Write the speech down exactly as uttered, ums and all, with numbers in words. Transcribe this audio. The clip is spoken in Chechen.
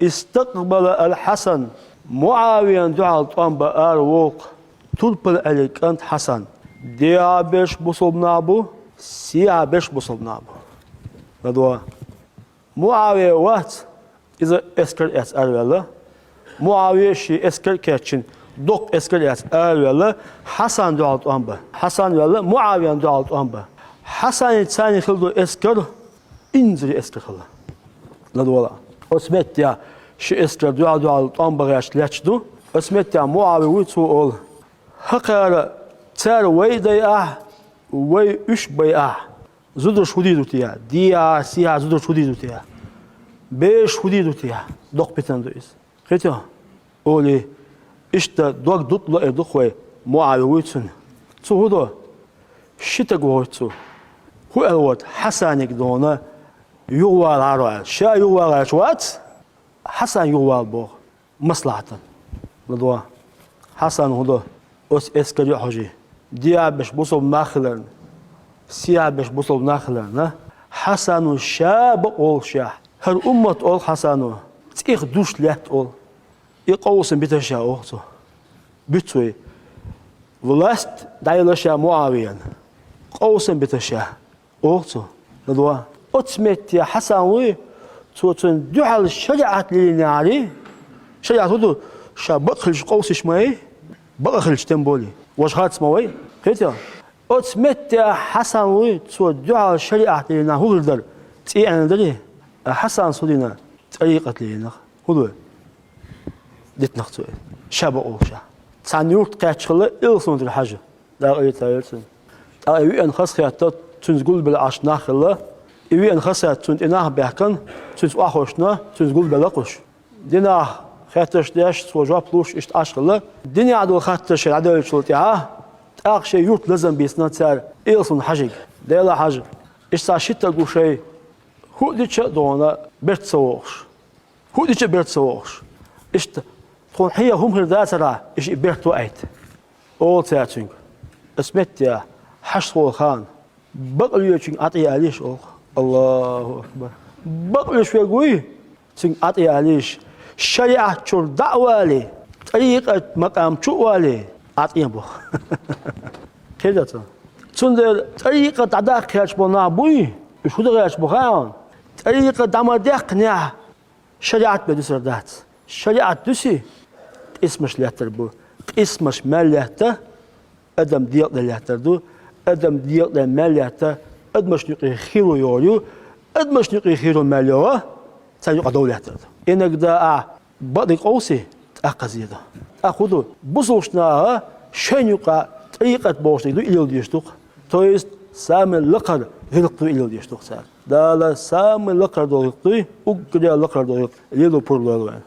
استقبل الحسن, МуӀавияна дуьхьал тӀом бан ара воккху турпал Ӏелин кӀант Хьасан. Дехьа берш бусалба нах бу, сехьа берш бусалба нах бу. ЛадогӀа. МуӀавия вац, иза эскар эцна араваьлла. МуӀавия шен эскар а кечйина, доккха эскар эцна араваьлла, Хьасан дуьхьал тӀом бан. Хьасан ваьлла, МуӀавияна дуьхьал тӀом бан. Хьасанца царна хилла долу эскар инзаре эскар хилла. ЛадогӀа. Оцу меттехь ши эскар дуьхьал-дуьхьал тӀом бан гӀерташ лаьтташ ду. Оцу меттехь МуӀавия вуй, цо олу: «ХӀокхара цара вай дайахь, вай уьш байахь, зударш хӀун дийр ду те? Дехьа, сехьа зударш хӀун дийр ду те? Бераш хӀун дийр ду те? Доккха питана ду иза». Кхетий хьо? Олий, иштта дог дутӀа лаьар ду-кх вай, МуӀавия вуй цунна. Цо хӀун до? Ши стаг вохуьйту цо. ХӀун аьлла вара, Хьасаниг дона юхавала гӀаро аьлла. Ша юхавала гӀерташ вац, Хьасан юхавала боху, маслахьатана. ЛадогӀа. Хьасана хӀун до? Оцу эскаре а хьожий, дехьа берш бусалба нах хиларна, сехьа берш бусалба нах хиларна, Хьасано ша бакъ волушехь, хӀара уммат олу Хьасано, цӀих душ лаьтта олу. И къовсам битар ша, олу цо. Буьйцу вай. Власть дӀаелла ша МуӀавияна. Къовсам битар ша, олу цо. ЛадогӀа. Оцу метте Хьасан вуй, цо цунна дуьхьал шариӀат лелийнехьарий, шариӀат хӀун ду? Ша бакъ хилча къовсуш ма вай, бакъ хилча тем более, важа харц ма вай. Кхетий хьо? Оцу метте Хьасан вуй, цо дуьхьал шариӀат лелийнехь хӀун хир дара? ЦӀий Ӏенна дарий? Ткъа Хьасана хӀун дина? ТӀарикъат лелийнехь. ХӀун ду? Дитинарг цо иза. Ша бакъ волуш. Цхьана юрта кхаьчча хилла Илсун-Юртара Хьажа. Дала къинхетам бойла цунна. ТӀаккха и веана хазахетта, цуьнца гулбелла Ӏаш нах хилла. И веана хазахетта, цунна тӀе нах баьхкина, цуьнца охьахӀоьттина, цуьнца гулбелла-кх уьш. Динах хаттарш деш, цо жоп луш, иштта Ӏаш хилла. Динехь долу хаттарш шайн дӀадевллачул тӀаьхьа, тӀаккха шайн юрта лазам бийцина цара Илсун-Хьажига. Дела, Хьажа, иштта цхьа ши стаг ву шайн, хӀуъа дича а дона, берта ца вогӀуш. ХӀуъа дича а берта ца вогӀуш. Иштта, тхуна хьеха хӀума хир дацара, иштта и берта ваийта, олу цара цуьнга. Оцу метте Хьажас волу хан, бакълоьцуьнга Ӏа тӀе алийша, олу. Аллаху акбар! Бакълуьйш верг вуй, цуьнга Ӏа тӀе алийша. ШариӀат чуьра дӀа а валий, тӀарикъат макъам чу а валий, Ӏа тӀе боху. Кхетий хьо? Цундела тӀарикъат дӀадаккха гӀерташ болу нах буй, уьш хӀун дан гӀерташ бу хаьий хьуна? ТӀарикъат дӀа ма-даккхинехь, шариӀат бен дуьсур дац. ШариӀат дуьсий, къийсамаш лаьттар бу. Къийсамаш мел лаьтта, адам декъале лаьттар ду. Адам декъале мел лаьтта, адамашна юкъе хийро йогӀур ю. Адамашна юкъе хийро мел йогӀу, царна юкъахь дов лаьттар ду. Иногда ахь бакъдерг къовсий, тӀаккха хаза ду. ТӀаккха хӀун ду? Бусалба наха шайна юкъахь тӀарикъат бохуш дерг ду, и леладеш ду-кх. То есть, самый лакхара гӀиллакх ду, и леладеш ду-кх цара. Дала самый лакхара долу гӀиллакх дуй, уггаре лакхара долу гӀиллакх лело пурба лойла вайна.